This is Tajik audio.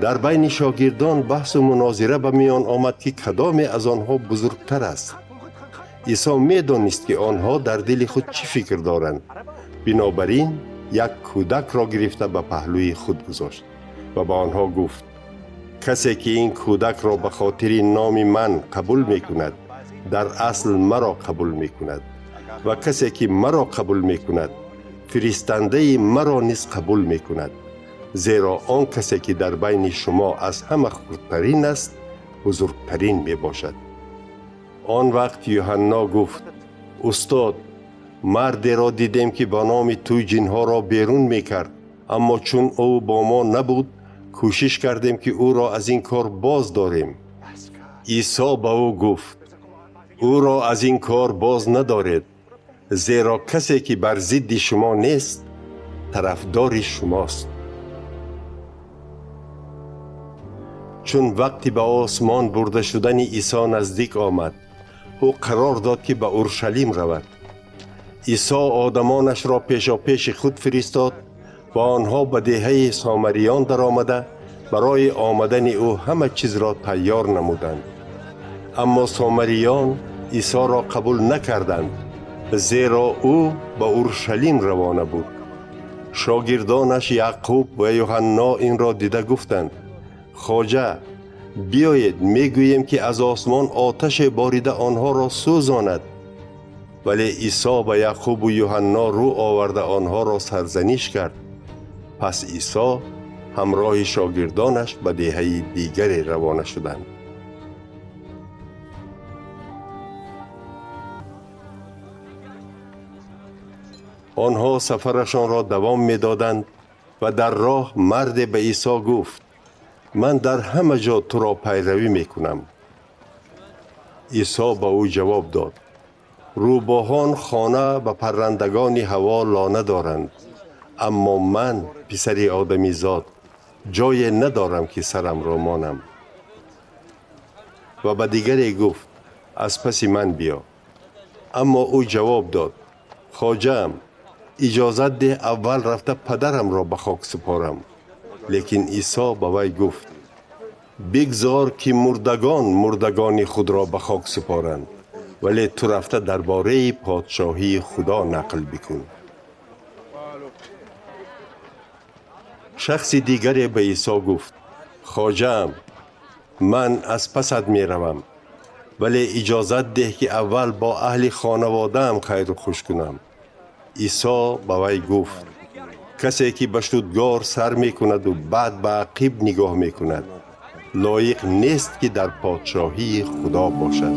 Дар байни шогирдон баҳсу мунозира ба миён омад, ки кадоме аз онҳо бузургтар аст. Исо медонист, ки онҳо дар дили худ чӣ фикр доранд. Бинобар ин як кӯдакро гирифта ба паҳлӯи худ гузошт ва ба онҳо гуфт: касе ки ин кӯдакро ба хотири номи ман қабул мекунад, дар асл маро қабул мекунад, ва касе ки маро қабул мекунад, фиристандаи маро низ қабул мекунад. Зеро он касе ки дар байни шумо аз ҳама хурдтарин аст, бузургтарин мебошад. Он вақт Юҳанно гуфт: устод, мардеро дидем, ки ба номи ту ҷинҳоро берун мекард, аммо чун ӯ бо мо набуд, кӯшиш кардем, ки ӯро аз ин кор боз дорем. Исо ба ӯ гуфт: ӯро аз ин кор боз надоред, зеро касе ки бар зидди шумо нест, тарафдори шумост. Чун вақти ба осмон бурда шудани Исо наздик омад, ӯ қарор дод, ки ба Уршалим равад. Исо одамонашро пешопеши худ фиристод ва онҳо ба деҳаи сомариён даромада барои омадани ӯ ҳама чизро тайёр намуданд. Аммо сомариён Исоро қабул накарданд, зеро ӯ ба Уршалим равона буд. Шогирдонаш Яъқуб ва Юҳанно инро дида гуфтанд: хоҷа, биёед мегӯем, ки аз осмон оташе борида онҳоро сӯзонад. Вале Исо ба Яъқубу Юҳанно рӯ оварда онҳоро сарзаниш кард. Пас Исо ҳамроҳи шогирдонаш ба деҳаи дигаре равона шуданд. Онҳо сафарашонро давом медоданд ва дар роҳ марде ба Исо гуфт: ман дар ҳама ҷо туро пайравӣ мекунам. Исо ба ӯ ҷавоб дод: рӯбоҳон хона ва паррандагони ҳаво лона доранд, аммо ман, писари одамизод, ҷое надорам, ки сарамро монам. Ва ба дигаре гуфт: аз паси ман биё. Аммо ӯ ҷавоб дод: хоҷаам, иҷозат деҳ аввал рафта падарамро ба хок супорам. Лекин Исо ба вай гуфт: бигзор, ки мурдагон мурдагони худро ба хок супоранд, вале ту рафта дар бораи подшоҳии Худо нақл бикун. Шахси дигаре ба Исо гуфт: хоҷаам, ман аз пасат меравам, вале иҷозат деҳ, ки аввал бо аҳли хонаводаам хайру хуш кунам. Исо ба вай гуфт: касе ки ба шудгор сар мекунаду баъд ба ақиб нигоҳ мекунад, лоиқ нест, ки дар подшоҳии Худо бошад.